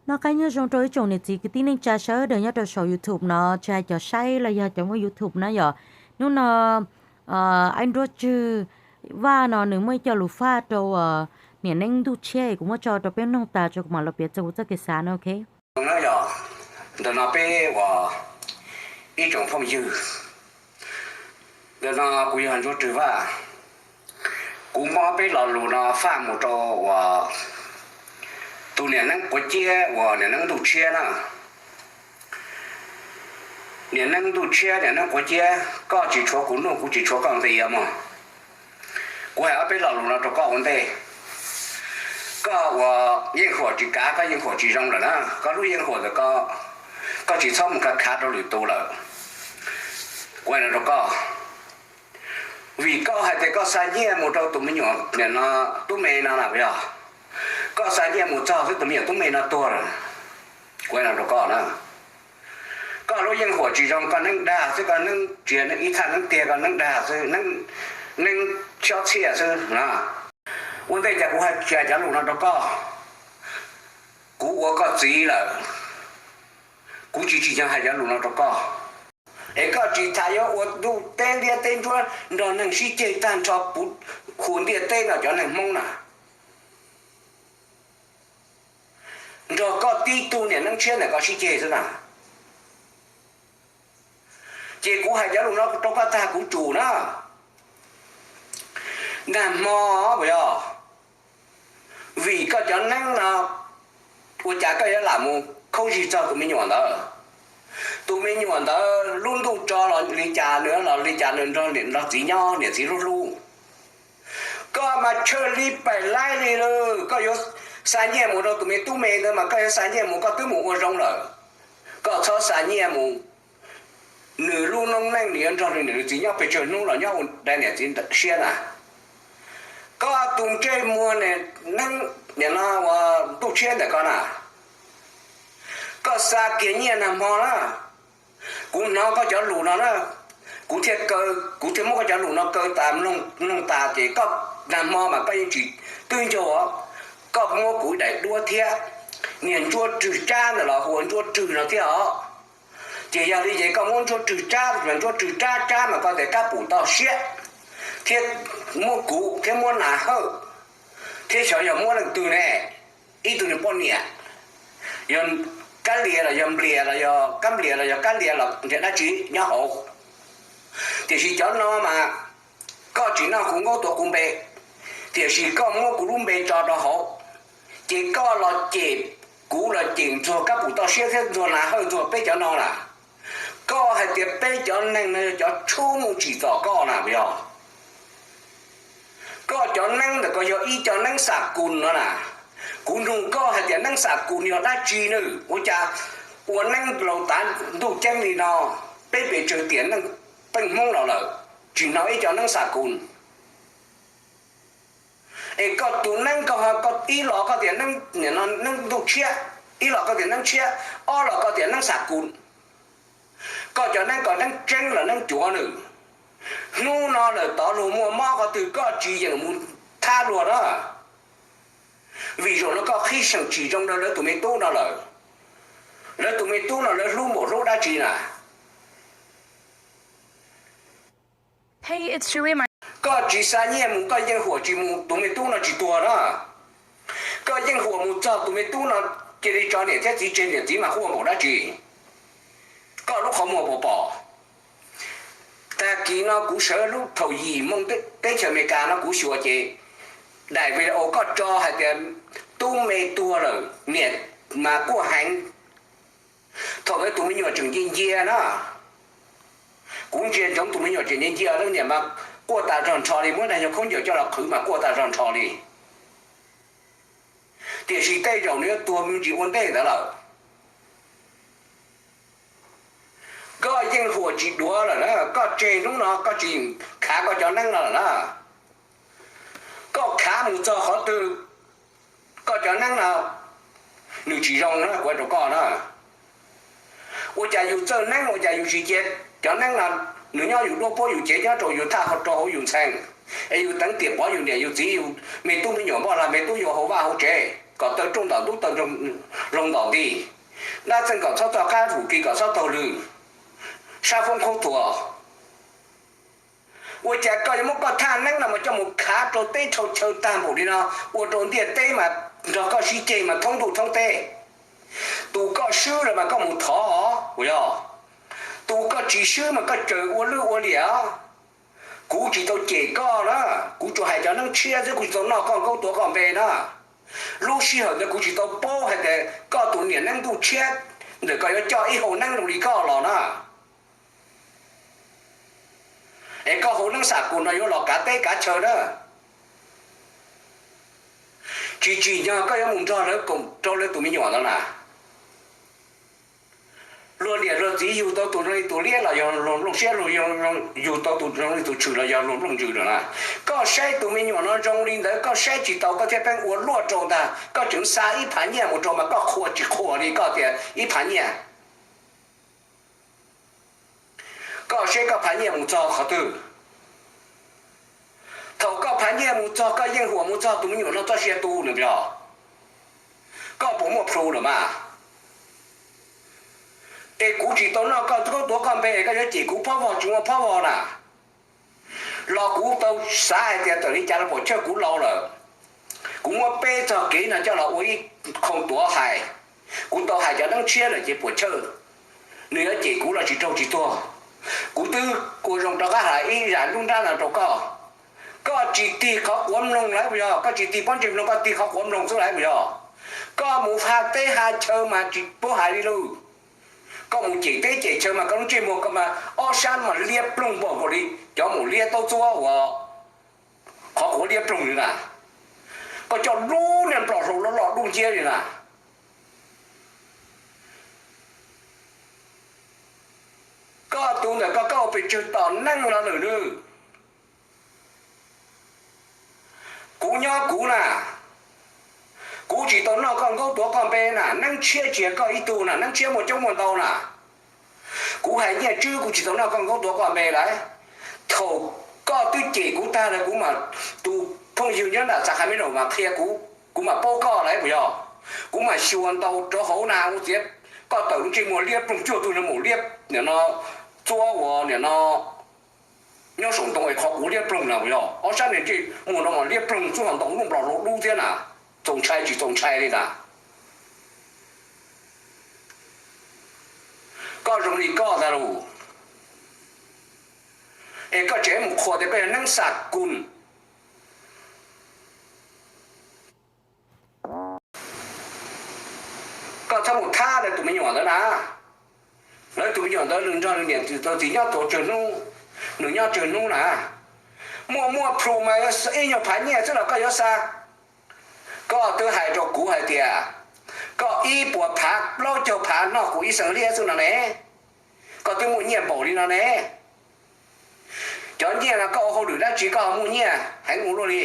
Noj qab nyob zoo rau ib tsoom niam txiv kwv tij neej tsa sawv daws nyob rau saum YouTube no, tsis hais cov saib los yog cov muaj YouTube na yom. Hnub no Aib Nruab Tswg Vaj no nws muaj ib co lus faj rau niam neeb ntuj tshiab es kuv muab tso rau peb mloog tas tso kuv mam los piav txog kuv txoj kev xav no, ok. Ntawm no peb ua ib tsoom phooj ywg, ntawm no kuv yog Nruab Tswg Vaj, kuv muab peb lo lus no faj mus rau uas tus niam neeb quav ciab uas niam neeb ntuj tshiab na. Niam neeb ntuj tshiab, niam neeb quav ciab, koj tsis tshuav kuv nuj, kuv tsis tshuav koj nqi os mog. Kuv hais ob peb lo lus no rau koj ua ntej. Koj ua yeej huam tsis kav, koj yeej huam tsis zoo lawm na, koj lub yeej huam ntawm koj, koj tsis txhob mus khav khav rau lwm tus lawm. Kuv hais no rau koj, vim koj hais tias koj xa nyiaj mus rau tus me nyuam no, tub me no na, yog koj xa nyiaj mus txog xwb tus me nyuam tub me no tuag lawm. Kuv hais no rau koj na, koj lub yeej huam tsis zoo, koj neeb dag xwb, koj neeb tsis yog ib thaj neeb tiag, koj neeb dag xwb, neeb xyob txhiaj xwb na. Ua ntej cas kuv hais tsis hais cov lus no rau koj? Kuv ua koj txiv lawm, kuv tsis tsim nyog hais cov lus no rau koj. Es koj tsis tas yuav ua ntuj teb liab teb ntsuab nrog neeg sib ceg tag nrho puv hu ntiaj teb no cov neeg Hmoob na. Nrog koj tib tug niam neeb tshiab ntawm koj sib ceg xwb na. Ces kuv hais cov lus no rau koj tag kuv tsum na. Nag hmo puas yog, vim koj cov neeb no, ua cas koj yuav lam mus khaub zig txog tus me nyuam ntawd? Tus me nyuam ntawd lub ntuj tso los li cas, nws los li cas, nws nrog niam nrog txiv nyob, niam txiv hlub hlub. Koj mas tshwj li pem laib li lawm, koj yuav xa nyiaj mus rau tus me tub me ntawd mas koj yuav xa nyiaj mus, koj twb mus ua zoo lawm. Koj txhob xa nyiaj mus, nws lub noob neej nws yuav nrog nws niam nws txiv nyob pes tsawg hnub los nyob ua dai niam txiv siab na. Koj tus ntsej muag neeb, nim no ua ntuj tshiab ntawm koj na, koj xa kiag nyiaj nag hmo na, kuv hnov koj cov lus no na, kuv thiaj kaw, kuv thiaj muab koj cov lus no kaw tas mloog tas ces koj nag hmo mas koj yeej tsis twb ncaug os. Koj muab kuv daim duab thiab niag Ntsuab Rwg Tsab ntawd los hu ua Ntsuab Rwg no thiab os. Ces yog li ces koj muab Ntsuab Rwg Tsab, Ntsuab Rwg Tsab Tsab mas koj tias Kab Pum Toj Siab thiab muab kuv thiab muab Nas Hawj thiab xyov yog muab leej twg ne, ib tug niag poj niam, yog Kab Lias los yog Nplias los yog Kab Nplias los yog Kab Lias los nrhiav dab tsi nyob hauv. Tiam sis cov no mas koj tsis noj kuv nkaub tuav kuv npe, tiam sis koj muab kuv lub npe tso rau hauv, ces koj los cem, kuv los cem ntxuag Kab Pum Toj Siab thiab ntxuag Nas Hawj ntxuag peb cov no na. Koj hais tias peb cov neeg no yog cov tshub mus tsim txom koj na puas yog? Koj cov neeb ntawm ko yog ib co neeb xam kus no na. Kuv nug koj hais tias neeb xam kus yog dab tsi na? Ua cas ua neeb laus tav ntuj ceeb li no, peb pes tsawg tiam neej pheej Hmoob los lawm, tsis hnov ib co neeb xam kus. Es koj tus neeb ko, koj ib los koj tias neeb ntuj tshiab, ib los koj tias neeb tshiab, ob los koj tias neeb xam kus. Koj cov neeb ko neeb tseeb los neeb cuav nws? Hnub no lawm tod luag muaj mob qhov twg koj tsis yeem mus thab luag na? Vim zaum no koj qhib seem tsis zoo rau lawv tus me tub no lawm. Lawv tus me tub no lawv hlub npaum hlub dab tsi na? Koj tsis xa nyiaj mus, koj yeej huam tsis mus, tus me tub no tsis tuag na. Koj yeej huam mus txog tus me tub no cia li tso niam thiab txiv tseg, niam txiv mas quaj npaum dab tsi? Koj lub qhov muag puas pom? Tag kis no kuv sawv lub thaum yim moo teb chaws Amelikas no kuv xyuas ces daim video koj tso hais tias tub me tuag lawm niam mas quaj heev. Thaum ntawd tus me nyuam tseem ncia ncia na, kuv ntsia ntsoov tus me nyuam tseem ncia ncia, niam mas quaj tas zog nrho li, muab daim nyuag khaub ncaws coj los qhwv mas quaj tas zog nrho li. Tiam sis tej zaum nws yuav tuag me ntsis ua ntej ntawd lawm. Koj yeej huam tsis duav lawm na, koj tseg hnub no koj tsis khav koj cov neeb no lawm na. Koj khav mus txog qhov twg, koj cov neeb no nws tsis zoo na, kuv hais rau koj na. Ua cas yus txawj neeb ua cas yus tsis cia cov neeb no, nws nyob yus duab puab yus cev nyob rau yus thaj rau hauv yus ntxhee, es yus teev tiam pov yus niam yus txiv yus me tub me nyuam npoj lag me tub yus hauv vaj hauv tsev. kom taw rooj ntom ntub, taw zoo ntom nti, dab txeej kom txhob txoj qab, vus kis kom txhob taug lw, sab foob qhoob thuas. Ua cas koj yuav muab koj thaj neeb no mas coj mus khav rau teb rau chaw tag npaum li no, ua rau ntiaj teb mas nrog koj sib ceg mas thoob ntuj thoob teb. Tus koj swb lawm mas koj mus thov os, tus koj tsis swb mas koj tsaws ua lwj ua liam os. Kuv tsis tau cem koj na, kuv tsuas hais cov neeb tshiab xwb, kuv tsis tau noj koj nkaub tuav koj npe na. Lub sij hawm ntawd kuv tsis tau paub hais tias koj tus niam neeb ntuj tshiab ntawm koj yuav coj ib hau neeb zoo li koj los na. Es koj hau neeb xam kus no yuav los kav teb kav chaw na. Tsis tsim nyog koj yuav mus nrog lawv koom rau lawv tus me nyuam ntawd na. Luag niam luag txiv yug tau tus zoo li tus liab los yog luag nplooj siab, luag yug tau tus zoo li tus tshwm los yog luag nplooj ntsws no na. Koj saib tus me nyuam no zoo li ntawd koj saib tsis taus koj thiaj pheej ua luaj rau ntag, koj tseem xa ib phav nyiaj mus rau mas koj qhuas tsis qhuas li koj tias ib phav nyiaj. Koj saib koj phav nyiaj mus txog qhov twg? Thaum koj phav nyiaj mus txog koj yeej huam mus txog tus me nyuam no txoj sia tu nws yog, koj puas muaj plhu lawm mas? Es kuv tsis tau noj koj nkaub tuav koj npe koj yuav cem kuv phob vog tsis muaj phob vog na. Los kuv tau xav hais tias txawm li cas los puas chawj kuv laus lawm, kuv muab peb txog kev no coj los ua ib qho tuav hais. Kuv tau hais cov neeb tshiab lawm ces puas chawj, nws yuav cem kuv los tsis raug tsis tuag. Kuv twb ua zoo rov qab hais ib zaj lub nrab no rau koj. Koj tsis tig qhov quav mloog lawm puas yog? Koj tsis tig pob ntseg mloog, koj tig qhov quav mloog xwb lawm puas yog? Koj mus ha teb ha chaw mas tsis paub hais li lawm. Koj mus cem teb cem chaw mas koj lub ntsej muag koj mas ob sab mas liab ploog npaum nkaus li cov maum liab taub txuab uas qhov quav liab ploog li na. Koj coj lub niag nplom hlauv loj loj dub nciab li na. Koj tus ntawm koj, koj ua pes tsawg tom neej los lawm nawb? Kuv nyob kuv na, kuv tsis tau noj koj nkaub tuav koj npe na, neeb tshiab tsis yog koj ib tug na, neeb tshiab muaj coob muaj ntau na. Kuv hais nyiaj tswb kuv tsis tau noj koj nkaub tuav koj npe lawm. Thaum koj twb cem kuv tag lawm kuv mam, tus phooj ywg nyob nram Xav Khas Me Nraum mas qhia kuv, kuv mam paub koj lawm puas yog? Kuv mam xyuas ntaus rau hauv na ua ciav koj tawm lub ntsej muag liab ploog cuag tus niag maum liab nim no txuab uas nim no nyob saum ntoo es qhov quav liab ploog na puas yog? Ob sab niag ntsej muag no mas liab ploog xwb ho ntoo lub nplom hlauv dub thiab na, txaus ntshai tsis txaus ntshai li na. Koj zoo li koj ntag lauj, es koj tseem mus qhuas tias koj yog neeb xam kus. Koj txhob mus thab lawv tus me nyuam ntawd na. Lawv tus me nyuam ntawd nws nrog nws niam txiv nyob tau tsawg hnub, nws nyob tsawg hnub na. Muaj muaj plhu mas ib nyuag phav nyiaj xwb los koj yuav xa. Koj twb hais rau kuv hais tias koj ib puas phav plaub caug phav noj kuv ib xeev liab xwb no ne. Koj twb muaj nyiaj npaum li no ne. Cov nyiaj no koj ua hauj lwm dab tsi koj ho muaj nyiaj heev ua luaj li?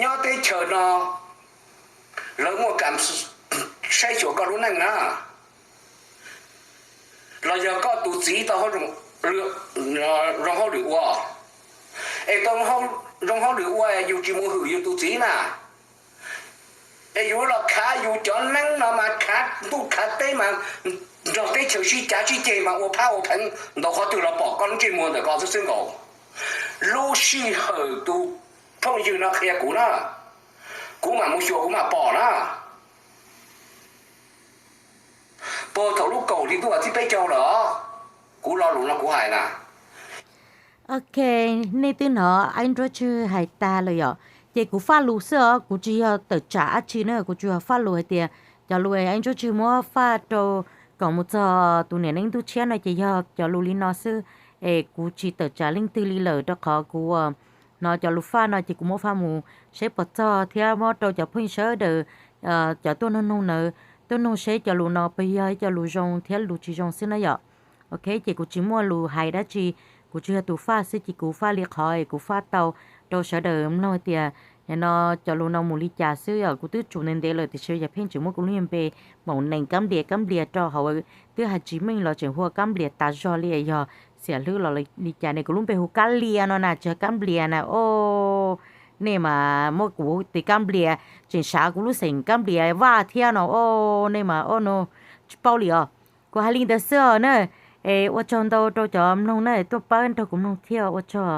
Nyob teb chaws no lawv muaj kam saib xyuas koj lub neej na. Los yog koj tus txiv tau zoo hauj lwm ua, es tau zoo hauj lwm ua yus tsis mus hwm yus tus txiv na. Es yus los khav yus cov neeb no mas khav ntuj khav teb mas nrog teb chaws sib cav sib ceg mas ua phab ua pheev ntaus qhov twg los pom koj lub ntsej muag ntawm koj xwb xwb nkaus. Lub sij hawm tus phooj ywg no qhia kuv na, kuv mam mus xyuas kuv mam pom na. Puag thaum lub kaum hli ntuj vas thib peb caug lawm os, kuv lo lus no kuv hais na. Ok, nej twb hnov Aib Nruab Tswg hais tag lawm yom, ces kuv faj lus xwb os, kuv tsis yog tawm tsam dab tsi na, kuv tsuas yog faj lus hais tias cov lus Aib Nruab Tswg muab faj rau kom mus txog tus niam neeb ntuj tshiab no ces yog cov lus li no xwb, es kuv tsis tawm tsam leej twg li lawm rau qhov kuv hnov cov lus faj no ces kuv muab faj mus saib puas txog thiab muab rau cov phooj ywg sawv daws, cov tuaj noog noog nawb, tuaj noog seb cov lus no puas yog ib co lus zoo thiab lus tsis zoo xwb na yom. Ok, ces kuv tsis muaj lus hais dab tsi, kuv tsuas yog tus faj xwb ces kuv faj li qhov es kuv faj tau rau sawv daws mloog tias no cov lus no mus li cas xwb yom. Kuv twb tsum ntev ntev lawm tiam sis yog pheej tseem muab kuv lub npe maum nees Kab Nplias Kab Nplias rau hauv, twb hais tsis meej los tseem hu ua Kab Nplias tas zog li, yog xiam hlwb los li cas ne. Kuv lub npe hu Kab Lias no na, tsis yog Kab Nplias na os. nej mas muab kuv tus kab nplias tseem sav kuv lub xeem kab nplias vaj thiab no, nej mas o no tsis paub li os. Kuv hais li ntawd xwb os na. Es ua tsaug ntau rau cov mloog na, tuaj pab nrog kuv mloog thiab, ua tsaug.